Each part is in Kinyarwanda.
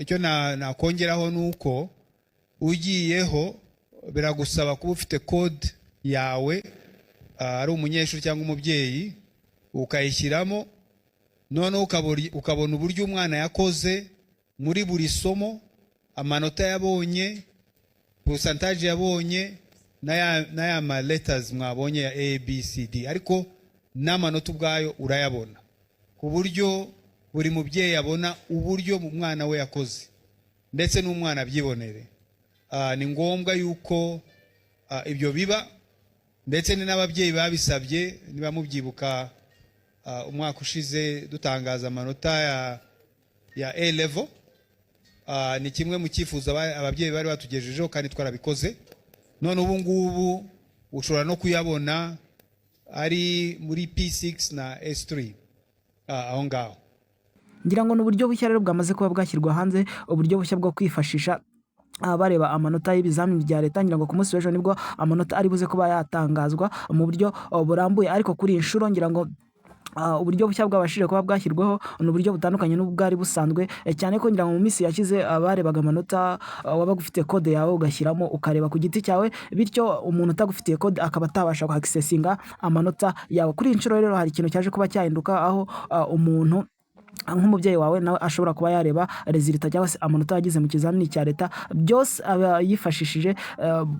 Icyo nakongeraho ni uko ugiyeho biragusaba kuba ufite code yawe, ari umunyeshuri cyangwa umubyeyi, ukayishyiramo, noneho ukabona uburyo umwana yakoze muri buri somo, amanota yabonye, pourcentage yabonye, n'aya ma letters mwabonye ya A, B, C, D, ariko n'amanota ubwayo urayabona, ku buryo buri mubyeyi abona uburyo umwana we yakoze, ndetse n'umwana abyibonere. Ni ngombwa yuko ibyo biba, ndetse ni n'ababyeyi babisabye. Niba mubyibuka, umwaka ushize dutangaza amanota ya A level, ni kimwe mu cyifuzo ababyeyi bari batugejejeho, kandi twarabikoze. None ubu ngubu ushobora no kuyabona ari muri P6 na S3, aho ngaho. Ngira ngo ni uburyo bushya rero bwamaze kuba bwashyirwa hanze, uburyo bushya bwo kwifashisha bareba amanota y'ibizamini bya leta. Ngira ngo ku munsi w'ejo nibwo amanota ari buze kuba yatangazwa mu buryo burambuye, ariko kuri iyi nshuro ngira ngo uburyo bushya bwabashije kuba bwashyirwaho ni uburyo butandukanye n'ubwari busanzwe, cyane ko ngira ngo mu minsi yashize barebaga amanota, wabaga ufite code yawe ugashyiramo ukareba ku giti cyawe, bityo umuntu utagufitiye code akaba atabasha kuaccessinga amanota yawe. Kuri iyi nshuro rero hari ikintu cyaje kuba cyahinduka, aho umuntu nk'umubyeyi wawe nawe ashobora kuba yareba résultat cyangwa se amanota yagize mu kizamini cya leta, byose aba yifashishije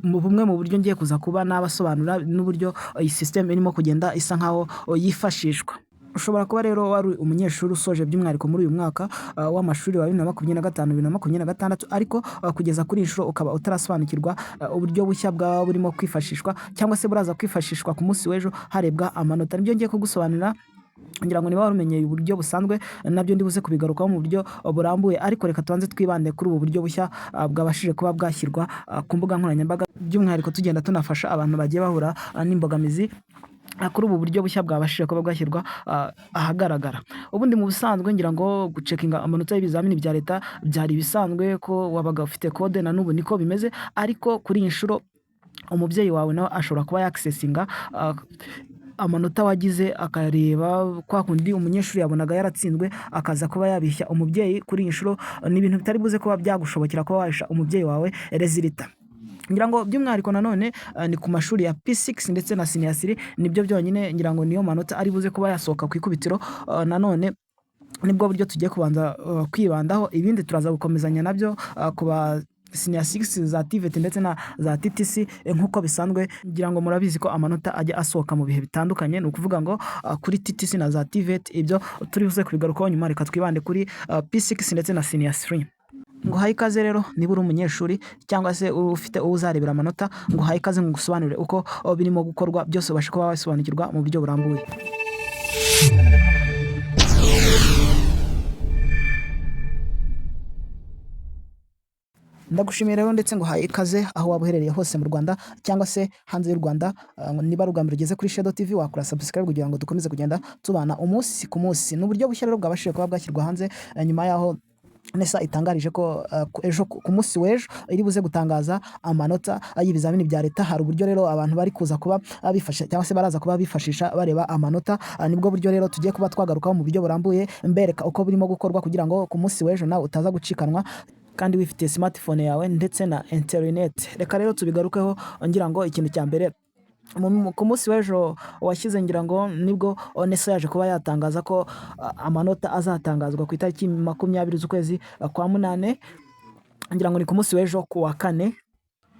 mu bumwe mu buryo ngiye kuza kuba nabasobanura, n'uburyo iyi system irimo kugenda isa nkaho yifashishwa. Ushobora kuba rero wari umunyeshuri usoje, by'umwihariko muri uyu mwaka w'amashuri wa 2025, 2026, ariko kugeza kuri iyi nshuro ukaba utarasobanukirwa uburyo bushya bwaba burimo kwifashishwa cyangwa se buraza kwifashishwa ku munsi w'ejo harebwa amanota. Nibyo ngiye kugusobanurira. Ngira ngo niba warumenyeye uburyo busanzwe, nabyo ndibuze kubigarukaho mu buryo burambuye, ariko reka tubanze twibande kuri ubu buryo bushya bwabashije kuba bwashyirwa ku mbuga nkoranyambaga, by'umwihariko tugenda tunafasha abantu bagiye bahura n'imbogamizi kuri ubu buryo bushya bwabashije kuba bwashyirwa ahagaragara. Ubundi mu busanzwe ngira ngo gucheckinga amanota y'ibizamini bya leta byari ibisanzwe ko wabaga ufite code, na n'ubu niko bimeze, ariko kuri iyi nshuro umubyeyi wawe nawe ashobora kuba yaccessinga amanota wagize, akareba kwa kundi umunyeshuri yabonaga yaratsinzwe akaza kuba yabishya umubyeyi. Kuri iyi nshuro ni ibintu bitari buze kuba byagushobokera kuba wahisha umubyeyi wawe résultat. Ngira ngo by'umwihariko nanone ni ku mashuri ya P6 ndetse na senior 3, nibyo byonyine ngira ngo niyo manota ari buze kuba yasohoka ku ikubitiro. Nanone nibwo buryo tugiye kubanza kwibandaho, ibindi turaza gukomezanya nabyo ku ba senior 6, za TVET ndetse na za TTC nk'uko bisanzwe. Ngira ngo murabizi ko amanota ajya asohoka mu bihe bitandukanye, ni ukuvuga ngo kuri TTC na za TVET ibyo turi buze kubigarukaho nyuma. Reka twibande kuri P6 ndetse na senior 3. Nguhaye ikaze rero, niba uri umunyeshuri cyangwa se ufite uwo uzarebera amanota, nguhaye ikaze ngo ngusobanurire uko birimo gukorwa byose, ubashe kuba wasobanukirwa mu buryo burambuye. Ndagushimiye rero ndetse nguhaye ikaze aho waba uherereye hose mu Rwanda cyangwa se hanze y'u Rwanda. Niba ari ubwa mbere ugeze kuri Shadow TV, wakora subscribe kugira ngo dukomeze kugenda tubana umunsi ku munsi. Ni uburyo bushya rero bwabashije kuba bwashyirwa hanze nyuma y'aho NESA itangarije ko ejo, ku munsi w'ejo, iri buze gutangaza amanota y'ibizamini bya leta. Hari uburyo rero abantu bari kuza kuba bifasha cyangwa se baraza kuba bifashisha bareba amanota. Nibwo buryo rero tugiye kuba twagarukaho mu buryo burambuye, mbereka uko burimo gukorwa, kugira ngo ku munsi w'ejo nawe utaza gucikanwa kandi wifitiye smartphone yawe ndetse na internet. Reka rero tubigarukeho. Ngira ngo ikintu cya mbere, ku munsi w'ejo washyize, ngira ngo nibwo NESA yaje kuba yatangaza ko amanota azatangazwa ku itariki 20 z'ukwezi kwa munane, ngira ngo ni ku munsi w'ejo ku wa kane.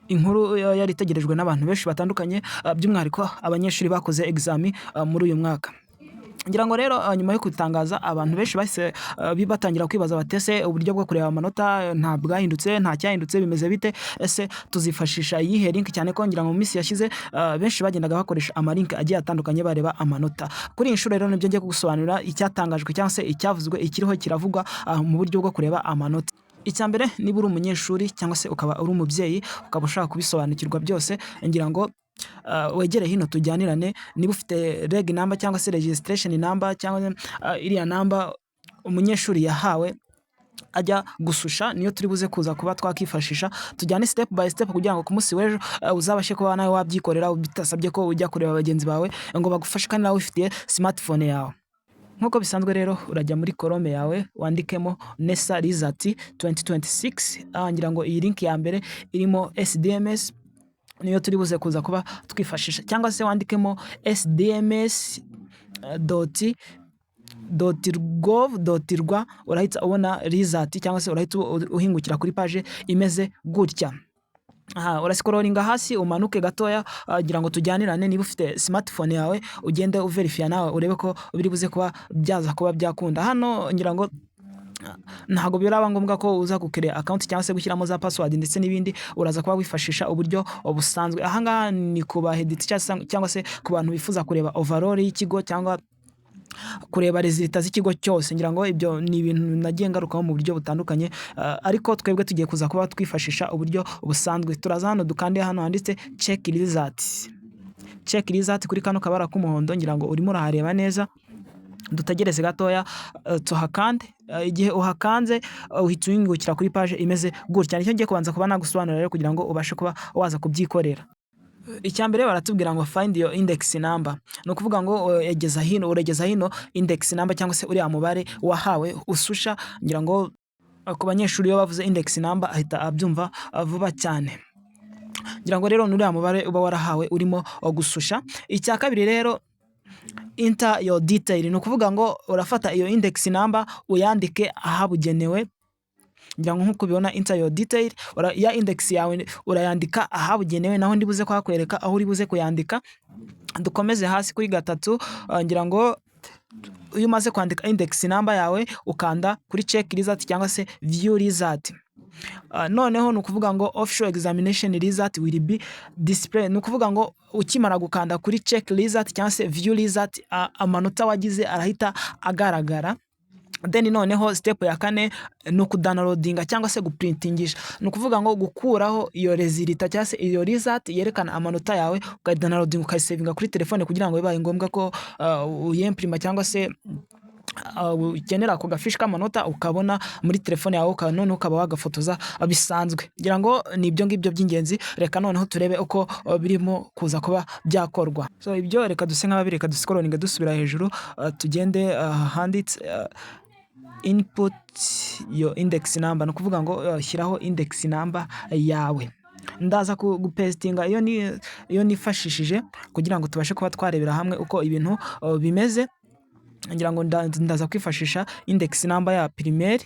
Inkuru yari itegerejwe n'abantu benshi batandukanye, by'umwihariko abanyeshuri bakoze examen muri uyu mwaka. Ngira ngo rero nyuma yo kubitangaza, abantu benshi bahise batangira kwibaza bati: "Ese uburyo bwo kureba amanota nta bwahindutse, nta cyahindutse, bimeze bite? Ese tuzifashisha iyihe link?" Cyane ko ngira ngo mu minsi yashize benshi bagendaga bakoresha amalink agiye atandukanye bareba amanota. Kuri iyi nshuro rero nibyo ngiye kugusobanurira, icyatangajwe cyangwa se icyavuzwe, ikiriho kiravugwa mu buryo bwo kureba amanota. Icya mbere, niba uri umunyeshuri cyangwa se ukaba uri umubyeyi, ukaba ushaka kubisobanukirwa byose, ngira ngo wegere hino tujyanirane. Niba ufite reg number cyangwa se registration number, cyangwa iriya number umunyeshuri yahawe ajya gususha, niyo turi buze kuza kuba twakifashisha, tujyane step by step, kugira ngo ku munsi w'ejo uzabashe kuba nawe wabyikorera bitasabye ko ujya kureba bagenzi bawe ngo bagufashe, kandi nawe wifitiye smartphone yawe. Nk'uko bisanzwe rero, urajya muri Chrome yawe wandikemo NESA result 2026. Ngira ngo iyi link ya mbere irimo SDMS niyo turi buze kuza kuba twifashisha, cyangwa se wandikemo sdms.dot gov.rw, urahita ubona result cyangwa se urahita uhingukira kuri page imeze gutya. Aha urascrollinga hasi umanuke gatoya, kugira ngo tujyanirane. Niba ufite smartphone yawe, ugende uverifiya nawe urebe ko biri buze kuba byaza kuba byakunda. Hano ngira ngo ntabwo biraba ngombwa ko uza gucreate account cyangwa se gushyiramo za password ndetse n'ibindi, uraza kuba wifashisha uburyo busanzwe. Ahangaha ni ku ba head cyangwa se ku bantu bifuza kureba overall y'ikigo cyangwa kureba résultats z'ikigo cyose. Ngira ngo ibyo ni ibintu nagiye ngarukaho mu buryo butandukanye, ariko twebwe tugiye kuza kuba twifashisha uburyo busanzwe. Turaza hano dukande hano handitse "check result". Check result kuri kano kabara k'umuhondo, ngira ngo urimo urahareba neza. Dutegereze gatoya, tuhakande. Igihe uhakanze, uhita uhingukira kuri page imeze gutya. Nicyo ngiye kubanza kuba nagusobanurira rero kugira ngo ubashe kuba waza kubyikorera. Icya mbere baratubwira ngo "Find your index number". Ni ukuvuga ngo egeza hino, uregeza hino index number cyangwa se uriya mubare wahawe ususha. Ngira ngo ku banyeshuri iyo bavuze index number ahita abyumva vuba cyane. Ngira ngo rero ni uriya mubare uba warahawe urimo gususha. Icya kabiri rero, "Enter your detail", ni ukuvuga ngo urafata iyo index number uyandike ahabugenewe. Ngira ngo nk'uko ubibona, "Enter your detail", ya index yawe urayandika ahabugenewe, naho ndi buze kuhakwereka aho uri buze kuyandika. Dukomeze hasi kuri gatatu. Ngira ngo iyo umaze kwandika index number yawe, ukanda kuri "check result" cyangwa se "view result". Noneho ni ukuvuga ngo "Official examination result will be display". Ni ukuvuga ngo ukimara gukanda kuri "check result" cyangwa se "view result", amanota wagize arahita agaragara. Then noneho step ya kane ni ukudownloadinga cyangwa se guprintingisha. Ni ukuvuga ngo gukuraho iyo résultat cyangwa se iyo result yerekana amanota yawe, ukayidownloadinga, ukayisavinga kuri telefone, kugira ngo bibaye ngombwa ko uyimprima cyangwa se ukenera ako gafishi k'amanota, ukabona muri telefone yawe, none ukaba wagafotoza bisanzwe. Ngira ngo ni ibyo ngibyo by'ingenzi. Reka noneho turebe uko birimo kuza kuba byakorwa. So ibyo reka duse nk'ababireka, duscrollinga dusubira hejuru, tugende handitse "Input your index number". Ni ukuvuga ngo shyiraho index number yawe. Ndaza gupastinga iyo ni iyo nifashishije kugira ngo tubashe kuba twarebera hamwe uko ibintu bimeze. Ngira ngo ndaza kwifashisha index number ya primaire,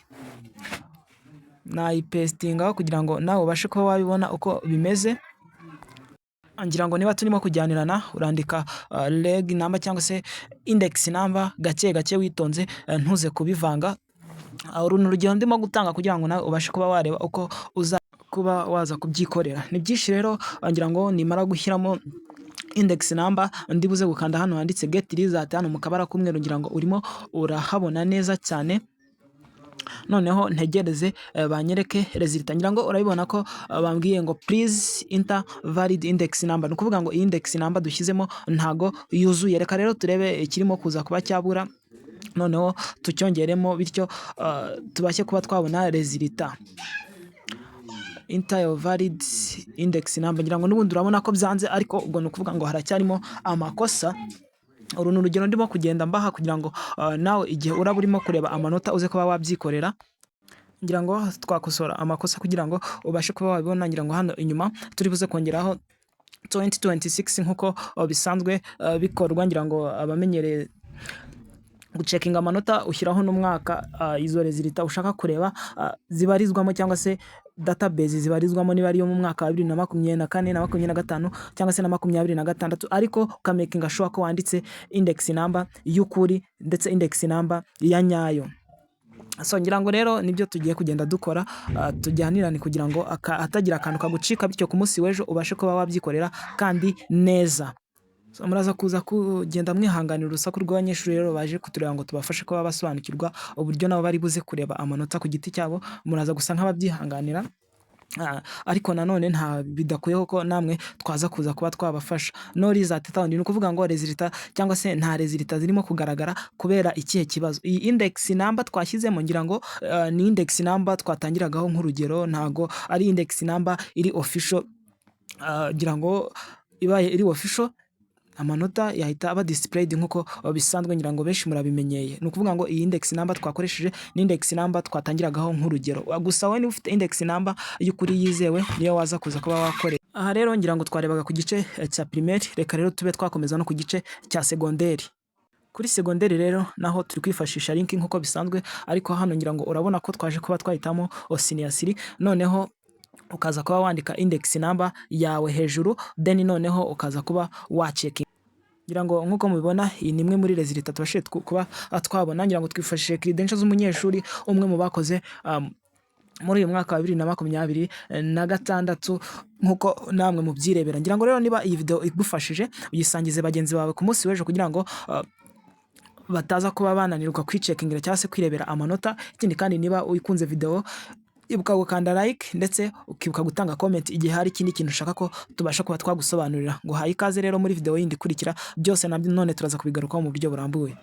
nayipastingaho kugira ngo nawe ubashe kuba wabibona uko bimeze. Ngira ngo niba turimo kujyanirana, urandika reg number cyangwa se index number gake gake witonze, ntuze kubivanga. Uru ni urugero ndimo gutanga kugira ngo nawe ubashe kuba wareba uko uza kuba waza kubyikorera. Ni byinshi rero. Ngira ngo nimara gushyiramo index number, ndi buze gukanda hano handitse "get result", hano mu kabara k'umweru. Ngira ngo urimo urahabona neza cyane. Noneho ntegereze banyereke résultat. Ngira ngo urabibona ko bambwiye ngo "Please enter valid index number". Ni ukuvuga ngo iyi index number dushyizemo ntago yuzuye. Reka rero turebe ikirimo kuza kuba cyabura, noneho tucyongeremo, bityo tubashe kuba twabona résultat. "Enter your valid index number". Ngira ngo n'ubundi urabona ko byanze, ariko ubwo ni ukuvuga ngo haracyarimo amakosa. Uru ni urugero ndimo kugenda mbaha kugira ngo nawe igihe uraba urimo kureba amanota uze kuba wabyikorera. Ngira ngo twakosora amakosa kugira ngo ubashe kuba wabibona. Ngira ngo hano inyuma turi buze kongeraho 2026 nk'uko bisanzwe bikorwa. Ngira ngo abamenyereye gucheckinga amanota, ushyiraho n'umwaka izo résultats ushaka kureba zibarizwamo cyangwa se database zibarizwamo, niba ariyo mu mwaka wa 2024 na 25 cyangwa se na 26, ariko ukamakinga sure ko wanditse index number y'ukuri ndetse index number ya nyayo. So ngira ngo rero nibyo tugiye kugenda dukora, tujyanirane kugira ngo hatagira akantu kagucika, bityo ku munsi w'ejo ubashe kuba wabyikorera kandi neza. So muraza kuza kugenda mwihanganira urusaku rw'abanyeshuri rero baje kutureba ngo tubafashe kuba basobanukirwa uburyo nabo bari buze kureba amanota ku giti cyabo. Muraza gusa nk'ababyihanganira, ariko nanone nta bidakuyeho ko namwe twaza kuza kuba twabafasha. "No result found", ni ukuvuga ngo résultat cyangwa se nta résultat zirimo kugaragara. Kubera ikihe kibazo? Iyi index number twashyizemo, ngira ngo ni index number twatangiragaho nk'urugero, ntago ari index number iri official. Ngira ngo ibaye iri official Amanota yahita aba displayed nk'uko bisanzwe, ngira ngo benshi murabimenyeye. Ni ukuvuga ngo iyi index number twakoresheje ni index number twatangiragaho nk'urugero. Gusa wowe niba ufite index number y'ukuri yizewe, niyo waza kuza kuba wakorera. Aha rero ngira ngo twarebaga ku gice cya primaire, reka rero tube twakomeza no ku gice cya segonderi. Kuri segonderi rero naho turi kwifashisha link nk'uko bisanzwe, ariko hano ngira ngo urabona ko twaje kuba twahitamo senior 3, noneho ukaza kuba wandika index number yawe hejuru, then noneho ukaza kuba wacheckinga. Ngira ngo nk'uko mubibona, iyi ni imwe muri résultat tubashije kuba twabona. Ngira ngo twifashishije credentials z'umunyeshuri umwe mu bakoze muri uyu mwaka wa 2026, nk'uko namwe mubyirebera. Ngira ngo rero niba iyi video igufashije, uyisangize bagenzi bawe ku munsi w'ejo kugira ngo bataza kuba bananirwa kwicheckingira cyangwa se kwirebera amanota. Ikindi kandi, niba uyikunze video, ibuka gukanda like, ndetse ukibuka gutanga comment igihe hari ikindi kintu ushaka ko tubasha kuba twagusobanurira. Ngo haye ikaze rero muri video yindi ikurikira, byose nabyo none turaza kubigarukaho mu buryo burambuye.